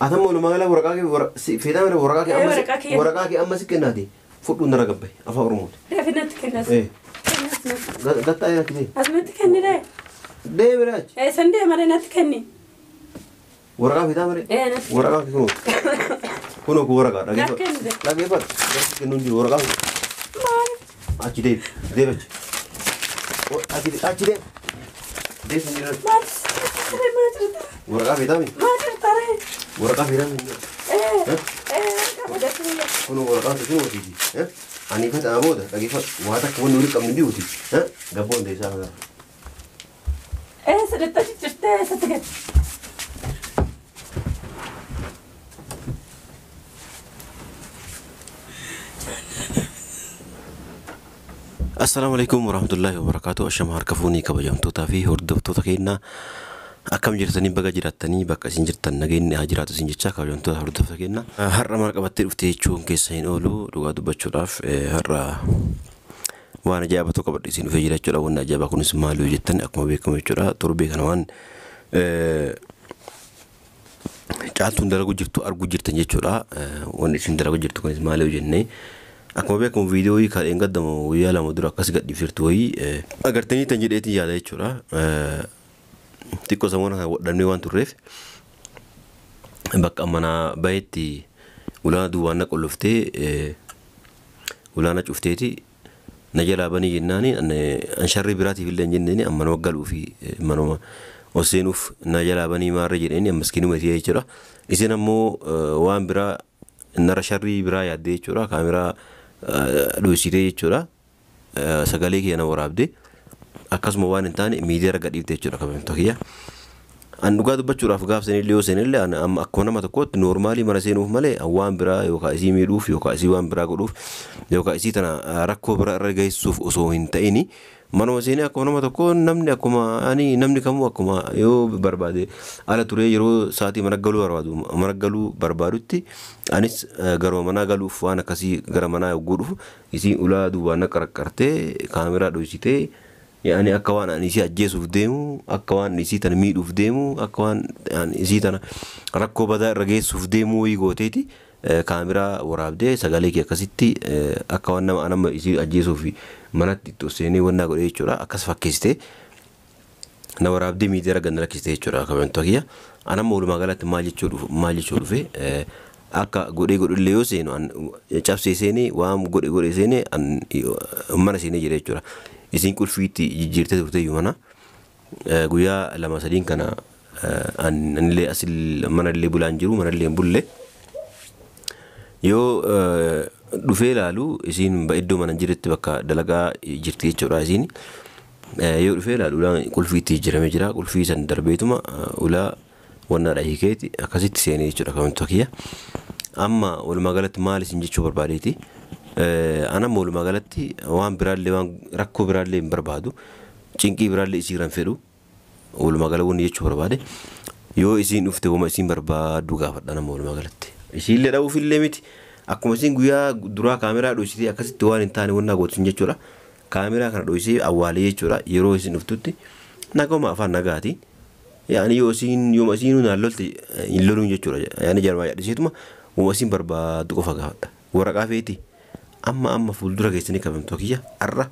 Atamma walumaa gala waraqaa kee feetaa mire waraqaa kee amma waraqaa kee amma si kennaati fudhu narra gabbaye afaan Oromooti. Daafi natti kennas. Gattaa jira kitee. As natti kenni dee. Deemi achi. Eessan deema dee natti kenni. Waraqaa feetaa mire. Waraqaa kee kunoo. Kunoo kun waraqaa dhaggeeffadhu. Dhaggeeffadhu. Kennuun jiru waraqaa. Maali? Achi deemi deemi achi. Achi achi deemi. Deemi hin jiru. Maali? Waraqaa feetaa mire. Maal jirta ree? Waraqaa feetaa mire. Kunoo waraqaa kun hotiiti. Ani fata booda dhaggeeffadhu. Waa takka wanni walitti qabnu jiruuti. Gabboon deessaa kana. Eessa deettee jirtee eessatti gadi? Assalaamu alaikum warahmatullahi wabarakatuh. Ashama harka fuunii kabajamtootaa fi hordoftoota keenyaa akkam jirtanii baga jiraattanii bakka isin jirtan nageenyi haa jiraatu isin jechaa kabajamtoota hordoftoota keenyaa. Har'a maal qabattee dhufte jechuun keessa hin oolu dhugaa dubbachuudhaaf har'a waan ajaa'ibaa tokko qabadhe isin dhufee jira jechuudha. Wanni ajaa'ibaa kunis maal yoo jettan akkuma beekamu jechuudha. Torbee kana waan caaltuun dalagu jirtu arguu jirtan jechuudha. Wanni isin dalagu jirtu kunis maal yoo jennee akkuma beekamu viidiyoo kan gaddamu guyyaa lama dura akkas gadhiiftirtu wayii agartanii tan jedheetiin yaada jechuudha. Xiqqoo sammuu kana wadhamnee waan turreef bakka manaa bahetti ulaana duwwaan na qolloftee ulaana cufteeti na jalaa banii jennaani an sharrii biraatiif illee hin jenneeni amma nama galuu fi manuma ol seenuuf na jalaa banii maarree jedheeni ammas kinuma ishee jechuudha. Isin ammoo waan biraa nara sharrii biraa yaaddee jechuudha kaameraa dhoositee jechuudha sagalee kiyya na waraabde akkasuma waan hin taane miidiyaa irra gadhiifte jechuudha kabajamtoota kiyya. An dhugaa dubbachuudhaaf gaaf sanillee yoo seenillee amma akkuma nama tokkootti noormaalii mana seenuuf malee waan biraa yookaan isii miidhuuf yookaan isii waan biraa godhuuf yookaan isii tana rakkoo biraa irra geessuuf osoo hin ta'ini manuma seenee akkuma nama tokkoo namni akkuma ani namni kamuu akkuma yoo barbaade ala turee yeroo sa'aatii mana galuu barbaadu mana galuu barbaadutti anis garuma manaa galuuf waan akkasii gara manaa yogguu dhufu isii ulaa duubaan na qarqartee kaameraa dhoysitee yaani akka waan ani isii ajjeesuuf deemu akka waan isii tana miidhuuf deemu akka waan ani isii tana rakkoo badaa irra geessuuf deemu wayii gooteeti kaameraa waraabdee sagalee kee akkasitti akka waan nama nama isii ajjeesuuf manatti itti seenee wannaa godhee jechuudha akkas fakkeessitee na waraabdee miidiyaa irra gad lakkistee jechuudha kabajamtoota kiyya. Anamma walumaa galatti maal jechuu dhufe akka godhee godhullee yoo seenu cabsee seenee waan godhe godhe seenee mana seenee jira jechuudha. Isin qulfiitti jijjiirtee turte iyyuu mana guyyaa lama sadiin kana anillee asil manallee bulaan jiru manallee hin bulle yoo dhufee ilaalu isiin iddoo mana jiretti bakka dalagaa jirti jechuudha isiin yoo dhufee ilaalu ulaan qulfiitti jijjiiramee jira qulfii san darbeetuma ulaa wannaadha hiikeeti akkasitti seenee jechuudha kabajamtoota kiyya. Amma walumaa galatti maal isin jechuu barbaadeeti? Anamma walumaa galatti waan biraallee waan rakkoo biraallee hin barbaadu cinqii biraallee isiirran fedhu walumaa gala wanni jechuu barbaade yoo isiin dhufte wama isiin barbaaddu gaafadha nama walumaa galatti. Isiillee dhabuufillee miti akkuma isiin guyyaa duraa kaameraa dhoysitee akkasitti waan hin taane wannaa gootu jechuudha. Kaameraa kana dhoysee awwaalee jechuudha yeroo isiin dhuftutti naguma afaan nagaati. Yaani yoo isiin yooma isiinuu naan lolte hin loluun jechuudha. Yaani jarmaa yaadhiseetuma wama isiin barbaaddu qofa gaafadha. Waraqaa feeti. Amma amma fuuldura keessanii kabajamtoota kiyya har'a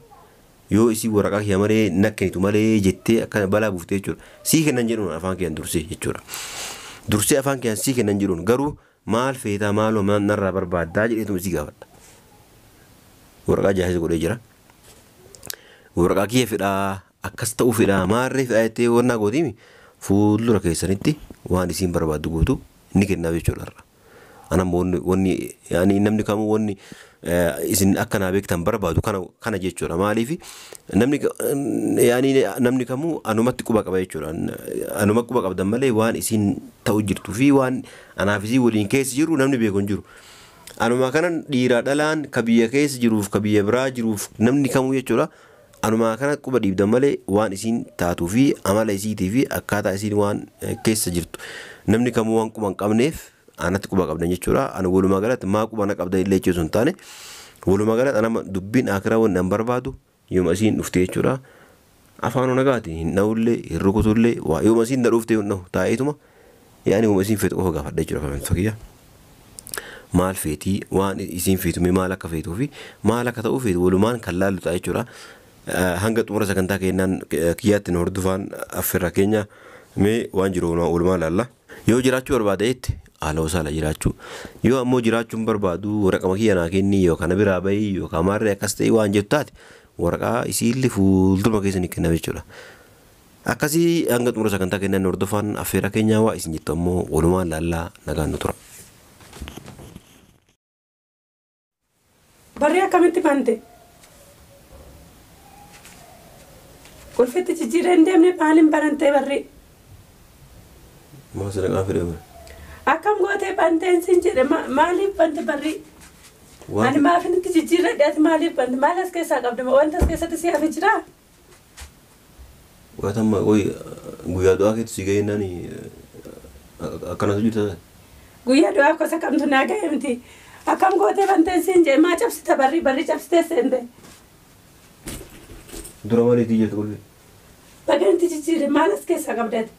yoo isii waraqaa kiyya malee na kennitu malee jettee akka balaa buuftee jechuudha. Sii kennan jedhuun afaan kiyyaan dursee jechuudha. Dursee afaan kiyyaan sii kennan jedhuun garuu maal feetaa maaloo narraa barbaaddaa jedheetuma isii gaafadha. Waraqaa jaahis godhee jira. Waraqaa kiyya fedhaa akkas ta'uu fedhaa maarree fedhaa jettee wannaa gootiimi fuuldura keessanitti waan isiin barbaaddu guutuu ni kennaaf jechuudha har'a. Anamma wanni yaani namni kamuu wanni isin akka naa beektan barbaadu kana jechuudha. Maaliif namni yaani namni kamuu anumatti quba qaba jechuudha. Anuma quba qabdan malee waan isin ta'u jirtuu fi waan anaaf isin waliin keessa jiru namni beeku hin jiru. Anuma kanan dhiiraa dhalaan ka biyya keessa jiruuf ka biyya biraa jiruuf namni kamuu jechuudha. Anuma kana quba dhiibdan malee waan isin taatuu fi amala isiitii fi akkaataa isin waan keessa jirtu namni kamuu waan quba hin qabneef anatti quba qabdan jechuudha. Ani walumaa galatti maa quba na qabdan illee jechuun hin taane walumaa galatti anama dubbiin akiraa wanni an barbaadu yooma isiin dhufte jechuudha. Afaan nagaati hin dha'ullee hin rukutullee waa yooma isiin na dhufte hin dha'u taa'eetuma Yaani uuma isiin feetu qofa gaafadha jechuudha kabajamtoota kiyya. Maal feetii waan isiin feetu mee maal akka feetuu fi maal akka ta'uu feetu walumaan kan laallu ta'a jechuudha. Hanga xumura sagantaa kennaan kiyyaatti nu hordofaan affeerra keenya mee waan jiru walumaan laalla. Yoo jiraachuu barbaade jetti haala osaala jiraachuu. Yoo ammoo jiraachuu hin barbaadu waraqama kiyya naa kenni yookaan na biraa bahi yookaan maarree akkas ta'e waan jettu taate waraqaa isiillee fuulduruma keessa ni kennama jechuudha. Akkasii hanga xumura sagantaa kennaan nu hordofaan affeerra keenya waa isin jettu ammoo walumaan laallaa nagaan nu tura. Barri akkamitti bante? Qulfitti jijjiiree hin deemne maaliin banantee barri? Maal sadaqaa fedhe bara? Akkam gootee banteen siin jedhe maaliif bante barri? Ani maafin itti jijjiirradhe ati maaliif bante? Maal as keessaa qabda? Wanta as keessatti si hafe jiraa? Waan amma qoy guyyaa du'aa keetti si ga'e naan akkanatu jirta. Guyyaa du'aa kosa kamtu naa ga'e miti. Akkam gootee banteen siin jedhe maa cabsita barri barri cabsitee seente? Dura maaliitii jirtu qulfi? Baganti jijjiirre maal as keessaa qabda ati?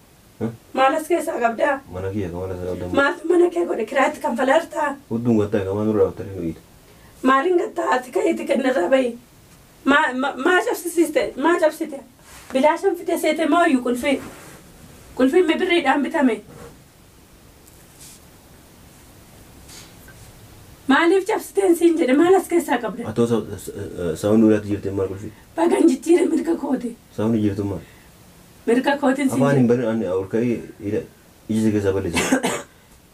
Maal as keessaa qabdaa? Mana kiyya kan maal as qabda? Maaltu mana kee godhe kiraatti kanfalartaa? Hudduun gattaa kan maal nurraa dhaabbatanii ho'iita. Maaliin gattaa ati ka'iiti kennarraa bahi? Maa cabsisiiste? Maa cabsite? Bilaashan fide seete moo iyyuu qulfii? Qulfiin mi birriidhaan bitame? Maaliif cabsiteen siin jedhe maal as keessaa qabda? Atoo saawwan ulaatti jirti maal qulfii? Bagan jijjiire mirga kooti. Saawwan jirtu maal? Mirga kootiin siin Afaan hin banin ani ol ka'ee ija si keessaa balleessa.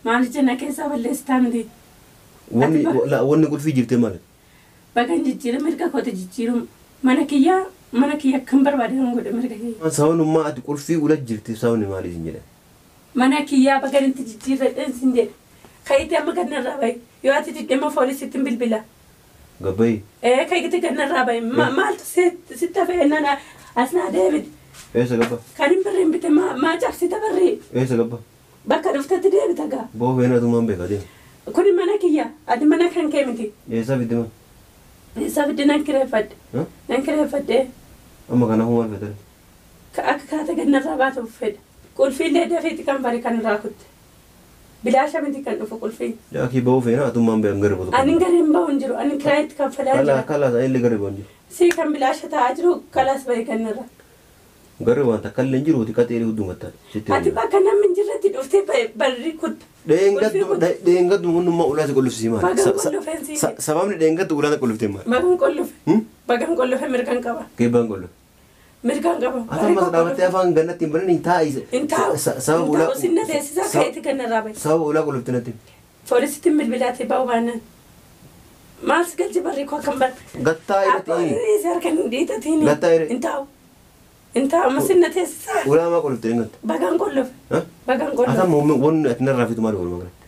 Maal ija na keessaa balleessitaa miti? Wanni qulfii jirti maal? Bagan jijjiire mirga kooti jijjiiru mana kiyyaa mana kiyya kan barbaade kan godhe mirga kiyya. Saawwanummaa ati qulfii ula jirti saawwanni maali isin jedhan? Mana kiyyaa bagan itti jijjiirradheen siin jedhe. Ka'iitii amma gannarraa bahi. Yoo ati diddeema poolisiitti hin bilbila. Gabbayi. Ee ka'iitii gannarraa bahi. Maaltu sitti hafe nana as naa deebite. Eessa gabba? Kan hin birriin bite maa cabsita barrii? Eessa gabba? Bakka dhuftetti deebita gaa. Boo feenaa tummaan beekaa deema. Kuni mana kiyya. Ati mana kan kee miti. Eessa fidde mana? Eessa fidde nan kireeffadhe. Nan kireeffadhe. Amma kanaafuu maal feetare? Akka kaata gannarraa baatuuf fedha. Qulfiillee dafeeti kan bari kan irraa kutte. Bilaasha miti kan dhufu qulfiin. Yaakii ba'uu feena atummaan beekan gara bootu. Ani gara hin ba'u hin jiru. Ani kiraayitti kanfalaa jira. Kalaas ani illee gara ba'u hin jiru. Sii kan bilaasha taa'aa jiru kalaas bahi kannarra. Garri waan takka illee hin jiru xiqqaa hudduu gattaa. Ati bakka namni hin jirretti dhuftee barri kutta. Dheengaddu hundummaa ulaa si qullufsii maali? Bagan qullufeen sii. Sababni dheengaddu ulaa na qulluftee maali? Bagan qullufe. Bagan qullufe mirgan qaba. Keebbaan qullufe. Mirgan qaba. Ati ammas dhaabattee afaan gannatti hin banin hin taa'i. Hin taa'u. Sababa ulaa. Sinna teessisaa ka'eeti kannarraa bahi. Sababa ulaa qullufte natti. Poolisitti bilbilaatee ba'uu baannaan. Maal si galche barri koo akkam barre? Gattaa irratti. Abboon harka hin dhiitatiin. Gattaa irratti. Hin taa'u. Hin taa'u amma sinna teessisaa. Ulaa maa qulluftee dheengatte? Bagan qullufe. Bagan qullufe. Ati amma wanni ati narraa feetu maali walumaa galatti?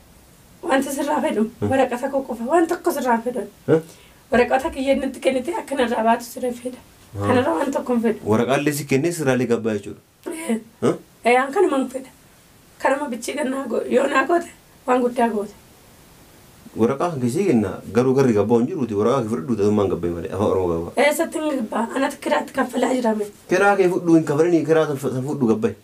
Wanti sirraa fedhu waraqata koo qofa waan tokko sirraa fedhan. Waraqata kiyya natti kennite akka narraa baatu sirra fedha. Kanarraa waan tokko hin fedhu. Waraqaallee si kennee sirraalee gabbaa jechuudha. Ee an kanuma hin fedha. Kanuma bichii gannaa yoo naa goote waan guddaa goote. Waraqaa kan keessi kenna garuu garri gabbaa hin jiruuti waraqaa kee fudhadhu ta'ummaan gabbee malee afaan Oromoo gabbaa. Eessatti hin gabbaa anatu kiraatti kaffalaa jirame. Kiraa kee fudhuu hin kafalanii kiraa san fudhu gabbaye.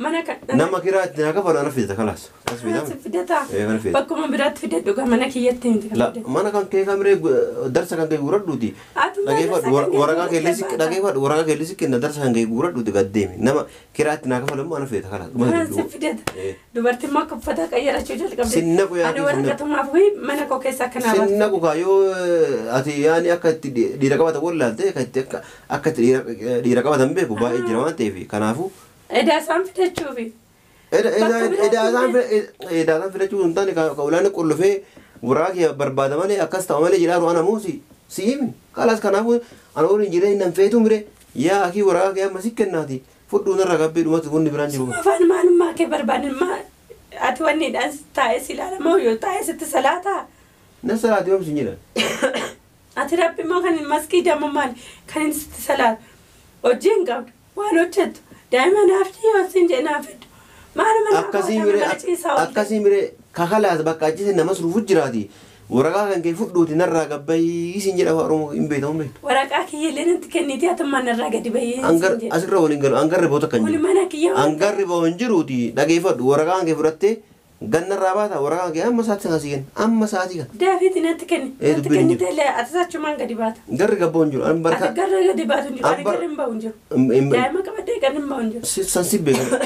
Mana kan. Nama kiraa itti naa kafalu ana fidata kalaas. As fidama. As fidata. Ee kana fidata. Bakkuma biraatti fidadhu gaa mana kiyyatti miti kan fidatu. Mana kan kee kamiree darsa kan kee guuradhuuti. Dhageeffadhu waraqaa kee lissi dhageeffadhu waraqaa kee lissi kenna darsa kan kee guuradhuuti gad deemi. Nama kiraa itti naa kafalu immoo ana fidata kalaas. Mana fidata. Dubartiin immoo akka uffata qayyarachuu jalqabde. Sinna yaa Ani waraqatumaaf mana koo keessaa akka naa baatu. Sinna kukaa yoo ati yaani akka itti dhiira qabatan wallaalte akka itti akka itti dhiira qabatan beeku baay'ee jira waan ta'eef kanaafuu. Edaa isaan fidachuufi. Edaa isaan fidachuu hin taane ka ulaan qullufee waraqaa kee barbaada malee akkas ta'a malee jedhaa ru'aan ammoo si himi. Kalaas kanaafuu ana waliin jireenya hin feetu mire yaa akii waraqaa kee amma si kennaati fudhuu narraa gabbee dhumatti wanni biraan jiru. Afaan maalummaa kee barbaadan maa ati wanniidhaan taa'ee si ilaalamoo yoo taa'ee sitti salaataa? Na salaati yoom sin jedhan. Ati rabbi immoo kan maskii damma maali kan inni sitti salaatu hojii hin qabdu waan hojjettu. Daa'ima naaf yoo sin jedhe naaf fedhu. Maaluma Akkasii miree akkasii miree kakalaas bakka achise nama surufu jiraati. Waraqaa kan kee fudhuuti narraa gabbayii siin jedha. Afaan Oromoo hin beektamu beektu. Waraqaa kiyya illee natti kenniti, atummaan narraa gadi bahii Angar siin jedha. Asirra waliin galu angarri boota kan Kuni jiru. mana kiyya waan Angarri ba'u hin jiruuti, dhageeffadhu. Waraqaa kan kee fudhattee gannarraa baata. Waraqaa kan kee amma sa'aatii sana sii kenna, amma sa'aatii kana. Daafiiti natti kenni. Eh, Natti dubbiin hin kennite illee atis achumaan gadi baata. Garri gabboo hin jiru. An Ati barka. garra gadi baatu hin jiru. Ani An garri hin bahu hin jiru. Daa'ima qabadhee garri hin bahu hin jiru. San si beeka.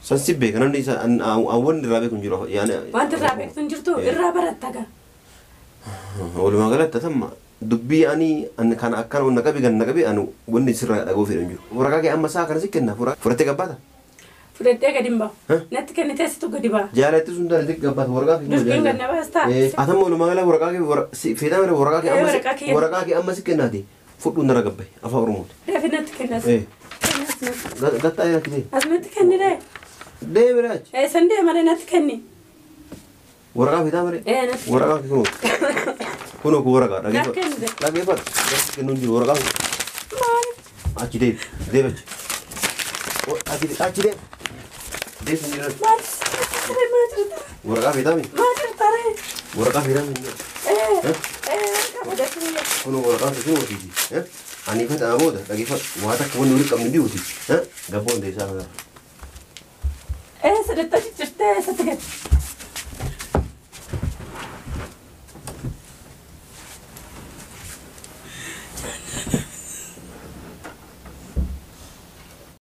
San si beeka, namni isa an wanni irraa beeku hin jiru. Yaani Wanti irraa beektu hin jirtu, irraa baratta gaa. Walumaa galatti atamma dubbii ani an kana akkana na qabi gan na qabi, anu wanni sirraa dhagoo fedhu hin jiru. Waraqaa kee amma sa'a kana si kenna, fudhattee gabbaata. Fudhadhee gadi hin bahu. Huh? Natti kennitee situ gadi baha. Jaalatti sun taate gabbaata waraqaa kee. Durbiin gad na baastaa? Atamma walumaa galatti waraqaa kee feetaa mire, waraqaa kee Eh, amma waraqaa kiyya. Waraqaa kee amma si kennaati fudhu narra gabbaye afaan Oromooti. Daafi natti kennas. Eh. Kennas natti. Gattaa rakkisee. As natti kenni dee. Deemee achi. Eh, san deemare natti kenni. Waraqaa feetaa mire. Eh, natti. Waraqaa kee kunoo. Kunoo kun waraqaa Natti kenni. dhaggeeffadhu. Dhaggeeffadhu. Kennuun jiru waraqaa kun. Maali? Achi deebi. Deebi achi. Achi achi deebi. Deebi hin jiru. Maali? Maa jirta? Waraqaa feetaa mi? Maa jirta ree? Waraqaa feetaa mi? Eh, eh, waraqaa fudhachuu. Kunoo waraqaa kee kunoo ofiiti. Ani fata booda dhaggeeffadhu. Waa takka wanni walitti qabnu jiruuti. Gabboon deessaa kanarra. Eh, sadatta jirtee eessatti gadi?